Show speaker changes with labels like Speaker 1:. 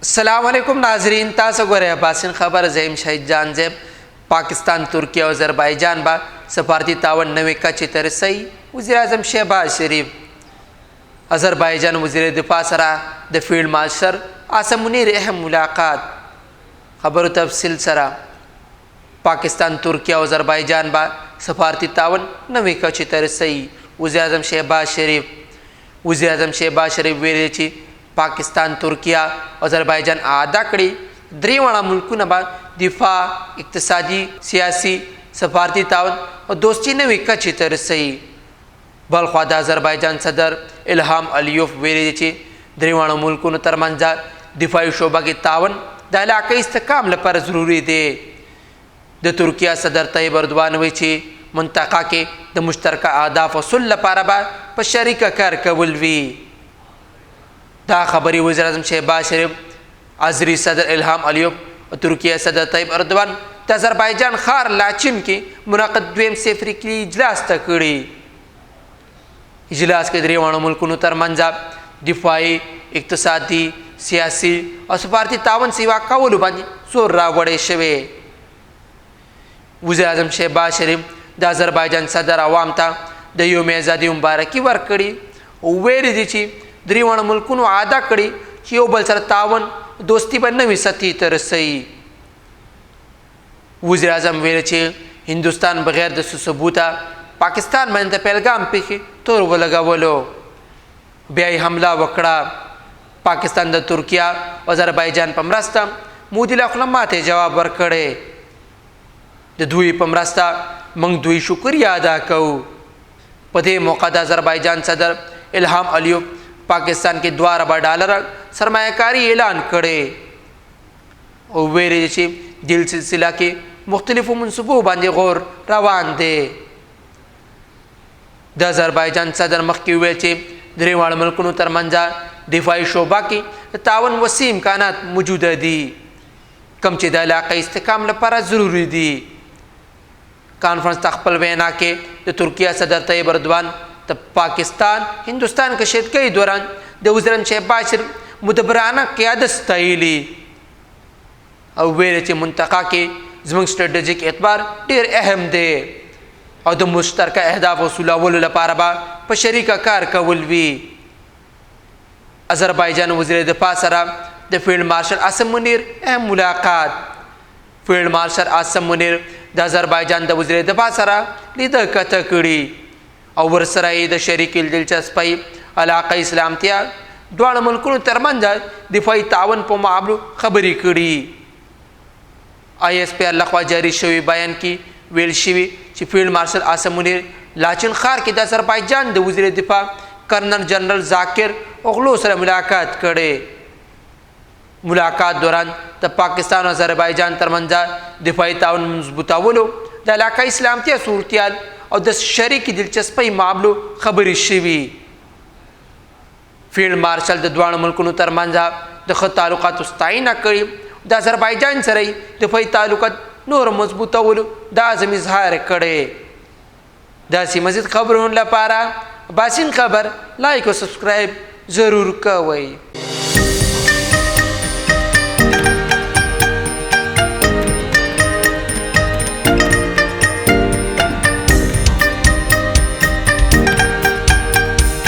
Speaker 1: السلام علیکم ناظرین، تاسو ګورئ اباسین خبر. زیم شهید جان زیب. پاکستان، ترکیه او آذربایجان به سفارتي تعاون نوې کچې ته رسوي، وزیراعظم شهباز شریف. آذربایجان وزیر دفاع سره د فیلډ مارشل عاصم منیر اهم ملاقات. خبرو تفصیل سره. پاکستان، ترکیه او آذربایجان به سفارتي تعاون نوې کچې ته رسوي، وزیراعظم شهباز شریف. وزیراعظم شهباز شریف ویلي چې پاکستان، ترکیه او آذربایجان اعاده کړې درې واړه ملکونه به دفاع، اقتصادي، سیاسي، سفارتي تعاون او دوستي نوې کچې ته رسوي. بلخوا د آذربایجان صدر الهام علیوف ویلي چې درې واړو ملکونو ترمنځ دفاعي شعبه کې تعاون د علاقې استحکام لپاره ضروري دی. د ترکیه صدر طیب اردوان وی چې منطقه کې د مشترکه اهداف حصول لپاره به په شریکه کار کول وي. دا خبرې وزیراعظم شهباز شریف، ازري صدر الهام علیوف او ترکیه صدر طیب اردوان د آذربایجان ښار لاچین کې منعقد دویم سفریکي اجلاس ته کړي. اجلاس کې درې واړو ملکونو ترمنځ دفاعي، اقتصادي، سیاسي او سفارتي تعاون سیوا کولو باندې زور راوړی شوی. وزیر اعظم شهباز شریف د آذربایجان صدر عوام ته د یوم ازادي مبارکي ورکړي او ویلي دي چې درې واړو ملکونو عاده کړي چې یو بل سره تعاون دوستي به نوې سطحې ته رسوي. وزیر اعظم ویل چې هندوستان بغیر د څه ثبوته پاکستان باندې د پهلګام پیښې تور ولګولو، بیا یې حمله وکړه. پاکستان د ترکیه او آذربایجان په مرسته مودي له خوله ماته جواب ورکړی. د دوی په مرسته موږ دوی شکریه ادا کوو. په دې موقع د آذربایجان صدر الهام علیوف پاکستان کې 2 اربه ډالر سرمایه کاری اعلان کړي او ویلي چې دل سلسله کې مختلفو منصوبو باندې غور روان دی. د آذربایجان صدر مخکې وویل چې درې واړو ملکونو ترمنځ دفاعي شعبه کې د تعاون وسیع امکانات موجوده دي، کوم چې د علاقې استحکام لپاره ضروري دي. کانفرنس ته خپل وینا کې د ترکیه صدر طیب اردوان د پاکستان هندوستان کشیدګۍ دوران د وزیراعظم شهباز شریف مدبرانه قیادت ستایلی او ویل چې منطقه کې زموږ ستراتیژیک اعتبار ډیر اهم دی او د مشترکه اهداف وصولولو لپاره به په شریکه کار کول وي. آذربایجان وزیر دفاع سره د فیلډ مارشل عاصم منیر اهم ملاقات. فیلډ مارشل عاصم منیر د آذربایجان د وزیر دفاع سره لیده کته کړي او ورسره یې د شریکې دلچسپۍ، علاقې سلامتیا، دواړو ملکونو ترمنځ دفاعي تعاون په معاملو خبرې کړي. آی ایس پی آر لخوا جاری شوی بیان کې ویل شوي چې فیلډ مارشل عاصم منیر لاچین ښار کې د آذربایجان د وزیر دفاع کرنل جنرال ذاکر اوغلو سره ملاقات کړي. ملاقات دوران د پاکستان او آذربایجان ترمنځ دفاعي تعاون مضبوطولو، د علاقائی سلامتیا صورتحال او د شریکې دلچسپۍ معاملو خبرې شوي. فیلډ مارشل د دواړو ملکونو ترمنځ د ښه تعلقاتو ستاینه کړې، د آذربایجان سره یې دفاعي تعلقات نور مضبوطولو د عزم اظهار کړی. داسې مزید خبرونو لپاره اباسین خبر لایک او سبسکرایب ضرور کوئ.